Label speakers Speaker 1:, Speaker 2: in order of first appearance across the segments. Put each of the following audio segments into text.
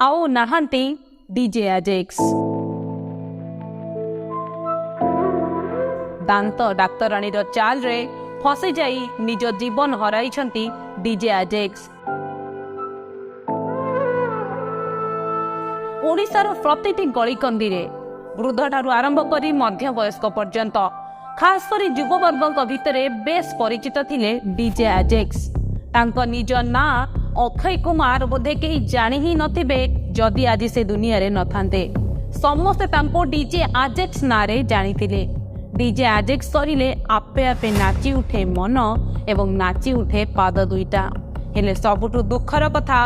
Speaker 1: ଆଉ ନାହାନ୍ତି ଡିଜେ ଆଜେକ୍ସ। ଦାନ୍ତ ଡାକ୍ତରାଣୀର ଚାଲରେ ଫସିଯାଇ ନିଜ ଜୀବନ ହରାଇଛନ୍ତି ଡିଜେ ଆଜେକ୍ସ। ଓଡ଼ିଶାର ପ୍ରତିଟି ଗଳିକନ୍ଦିରେ ବୃଦ୍ଧଠାରୁ ଆରମ୍ଭ କରି ମଧ୍ୟବୟସ୍କ ପର୍ଯ୍ୟନ୍ତ, ଖାସ କରି ଯୁବବର୍ଗଙ୍କ ଭିତରେ ବେଶ ପରିଚିତ ଥିଲେ ଡିଜେ ଆଜେକ୍ସ। ତାଙ୍କ ନିଜ ନାଁ ଅକ୍ଷୟ କୁମାର ବୋଧେ କେହି ଜାଣି ହିଁ ନଥିବେ ଯଦି ଆଜି ସେ ଦୁନିଆରେ ନଥାନ୍ତେ। ସମସ୍ତେ ତାଙ୍କୁ ଡିଜେ ଆଜେକ୍ସ ନାଁରେ ଜାଣିଥିଲେ। ଡିଜେ ଆଜେକ୍ସ କହିଲେ ଆପେ ଆପେ ନାଚି ଉଠେ ମନ ଏବଂ ନାଚି ଉଠେ ପାଦ ଦୁଇଟା। ହେଲେ ସବୁଠୁ ଦୁଃଖର କଥା,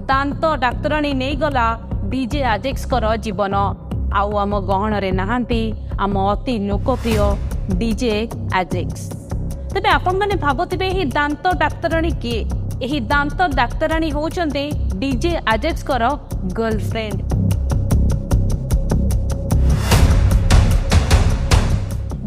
Speaker 1: ଦାନ୍ତ ଡାକ୍ତରାଣୀ ନେଇଗଲା ଡିଜେ ଆଜେକ୍ସଙ୍କର ଜୀବନ। ଆଉ ଆମ ଗହଣରେ ନାହାନ୍ତି ଆମ ଅତି ଲୋକପ୍ରିୟ ଡିଜେ ଆଜେକ୍ସ। ତେବେ ଆପଣମାନେ ଭାବୁଥିବେ ଏହି ଦାନ୍ତ ଡାକ୍ତରାଣୀ କିଏ? ଏହି ଦାନ୍ତ ଡାକ୍ତରାଣୀ ହେଉଛନ୍ତି ଡିଜେ ଆଜେକ୍ସଙ୍କର ଗର୍ଲଫ୍ରେଣ୍ଡ,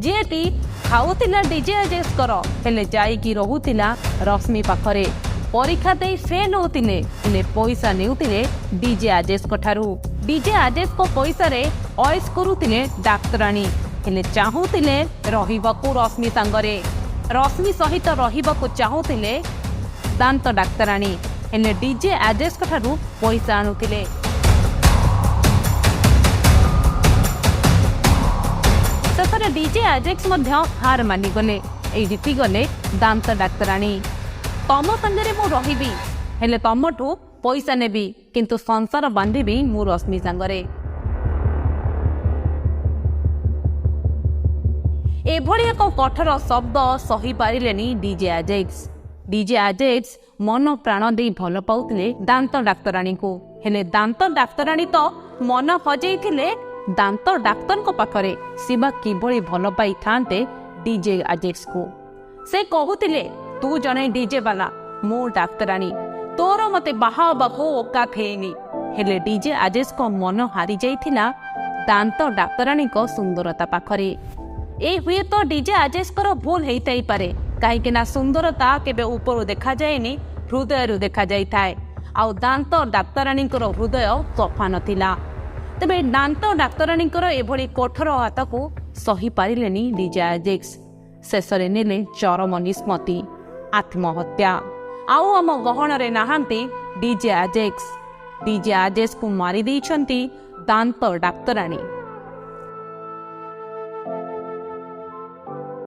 Speaker 1: ଯିଏକି ଖାଉଥିଲା ଡିଜେ ଆଜେକ୍ସଙ୍କର, ହେଲେ ଯାଇକି ରହୁଥିଲା ରଶ୍ମି ପାଖରେ। ପରୀକ୍ଷା ଦେଇ ଫେଲ୍ ହେଉଥିଲେ, ହେଲେ ପଇସା ନେଉଥିଲେ ଡିଜେ ଆଜେକ୍ସଙ୍କ ଠାରୁ। ଡିଜେ ଆଜେକ୍ସଙ୍କ ପଇସାରେ ଅଏସ୍ କରୁଥିଲେ ଡାକ୍ତରାଣୀ, ହେଲେ ଚାହୁଁଥିଲେ ରହିବାକୁ ରଶ୍ମି ସାଙ୍ଗରେ। ରଶ୍ମି ସହିତ ରହିବାକୁ ଚାହୁଁଥିଲେ ଦାନ୍ତ ଡାକ୍ତରାଣୀ, ହେଲେ ଡିଜେ ଆଜେକ୍ସଙ୍କ ଠାରୁ ପଇସା ଆଣୁଥିଲେ। ଶେଷରେ ଡିଜେ ଆଜେକ୍ସ ମଧ୍ୟ ହାର ମାନିଗଲେ, ଏଇ ଜିତିଗଲେ ଦାନ୍ତ ଡାକ୍ତରାଣୀ। ତମ ସାଙ୍ଗରେ ମୁଁ ରହିବି, ହେଲେ ତମଠୁ ପଇସା ନେବି, କିନ୍ତୁ ସଂସାର ବାନ୍ଧିବି ମୁଁ ରଶ୍ମି ସାଙ୍ଗରେ। ଏଭଳି ଏକ କଠୋର ଶବ୍ଦ ସହିପାରିଲେନି ଡିଜେ ଆଜେକ୍ସ। ଡିଜେ ଆଜେକ୍ସ ମନ ପ୍ରାଣ ଦେଇ ଭଲ ପାଉଥିଲେ ଦାନ୍ତ ଡାକ୍ତରାଣୀଙ୍କୁ, ହେଲେ ଦାନ୍ତ ଡାକ୍ତରାଣୀ ତ ମନ ହଜେଇଥିଲେ ଦାନ୍ତ ଡାକ୍ତରଙ୍କ ପାଖରେ। ଶିବା କିଭଳି ଭଲ ପାଇଥାନ୍ତେ ଡିଜେ ଆଜେକ୍ସକୁ? ସେ କହୁଥିଲେ, ତୁ ଜଣେ ଡିଜେ ବାଲା, ମୁଁ ଡାକ୍ତରାଣୀ, ତୋର ମତେ ବାହା ହବାକୁ ଓକାତ ହେଇନି। ହେଲେ ଡିଜେ ଆଜେକ୍ସଙ୍କ ମନ ହାରି ଯାଇଥିଲା ଦାନ୍ତ ଡାକ୍ତରାଣୀଙ୍କ ସୁନ୍ଦରତା ପାଖରେ। ଏ ହୁଏତ ଡିଜେ ଆଜେକ୍ସଙ୍କର ଭୁଲ ହେଇଥାଇପାରେ, କାହିଁକି ନା ସୁନ୍ଦରତା କେବେ ଉପରୁ ଦେଖାଯାଏନି, ହୃଦୟରୁ ଦେଖାଯାଇଥାଏ। ଆଉ ଦାନ୍ତ ଡାକ୍ତରାଣୀଙ୍କର ହୃଦୟ ସଫା ନଥିଲା। ତେବେ ଦାନ୍ତ ଡାକ୍ତରାଣୀଙ୍କର ଏଭଳି କଠୋର ହାତକୁ ସହିପାରିଲେନି ଡିଜେ ଆଜେକ୍ସ। ଶେଷରେ ନେଲେ ଚରମ ନିଷ୍ପତ୍ତି, ଆତ୍ମହତ୍ୟା। ଆଉ ଆମ ଗହଣରେ ନାହାନ୍ତି ଡିଜେ ଆଜେକ୍ସ। ଡିଜେ ଆଜେକ୍ସକୁ ମାରି ଦେଇଛନ୍ତି ଦାନ୍ତ ଡାକ୍ତରାଣୀ।